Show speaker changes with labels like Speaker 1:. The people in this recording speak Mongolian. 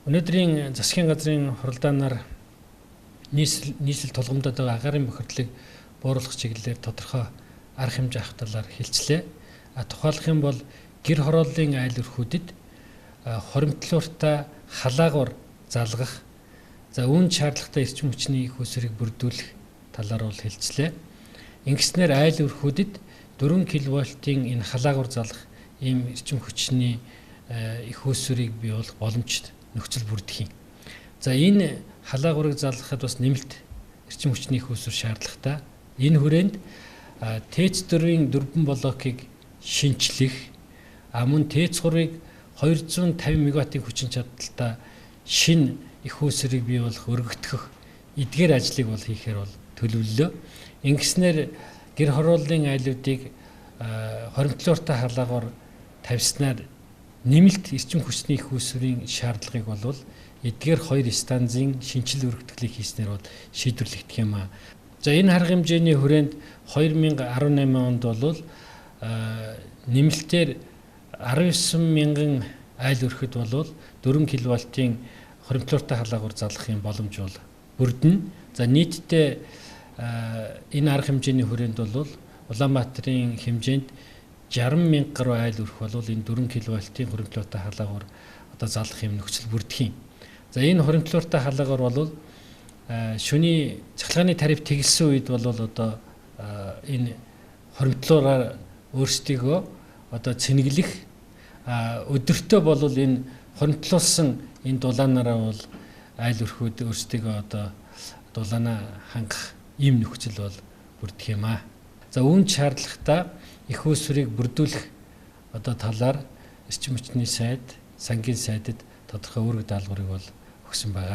Speaker 1: Өнөөдрийн засгийн газрын хуралдаанаар нийслэл тулгамдаад байгаа агаарын бохирдлыг бууруулах чиглэлээр тодорхой арга хэмжээ авах талаар хэлцлээ. Тухайлах юм бол гэр хорооллын айл өрхүүдэд хоримтлууртай халаагуур залгах, за үүнд шаардлагатай эрчим хүчний их усрыг бүрдүүлэх талаар бол хэлцлээ. Ингэснээр айл өрхүүдэд 4 кВт-ийн энэ халаагуур залгах ийм эрчим хүчний их усрыг бий болох боломжтой нөхцөл бүрдэх юм. За энэ халаагуурыг залгахад бас нэмэлт эрчим хүчний их усүр шаардлагатай. Энэ хүрээнд ТЭЦ-4-ийн дөрвөн блокийг шинчлэх, мөн ТЭЦ-3-ыг 250 мегаваттын хүчин чадалтай шинэ их усрыг бий болох өргөтгөх эдгээр ажлыг бол хийхээр бол төлөвлөлөө. Ингэснээр гэр хорооллын айлуудыг хоримтлууртай халаагуур тавьснаар нэмэлт эрчим хүчний их усрын шаардлагыг бол эдгээр хоёр станцын шинжил өргөтгөлийг хийснээр бол шийдвэрлэгдэх юм аа. За энэ арга хэмжээний хүрээнд 2018 онд бол нэмэлтээр 19 мянган айл өрхөд бол 4 кВт-ийн хоримтлууртай халаагуур залгах юм боломж бол бүрдэнэ. За нийтдээ энэ арга хэмжээний хүрээнд бол Улаанбаатарын хэмжээнд 60 мянга гаруй айл өрх бол энэ 4 кВт-ийн хоримтлууртай халаагуур одоо залгах юм нөхцөл бүрдэх юм. За энэ хоримтлууртай халаагуур бол шөнийн цахилгааны тариф тэгэлсэн үед бол одоо энэ хоримтлуураар өөрсдийгөө одоо цэнэглэх, өдөртөө бол энэ хоримтлуулсан энэ дулаанаараа бол айл өрхүүд өөрсдийгөө одоо дулаанаа хангах ийм нөхцөл бол бүрдэх юм аа. За үүнд шаардлагатай их усрыг бүрдүүлэх одоо талаар эрчим хүчний сайд, сангийн сайдад тодорхой үүрэг даалгаврыг бол өгсөн байгаа.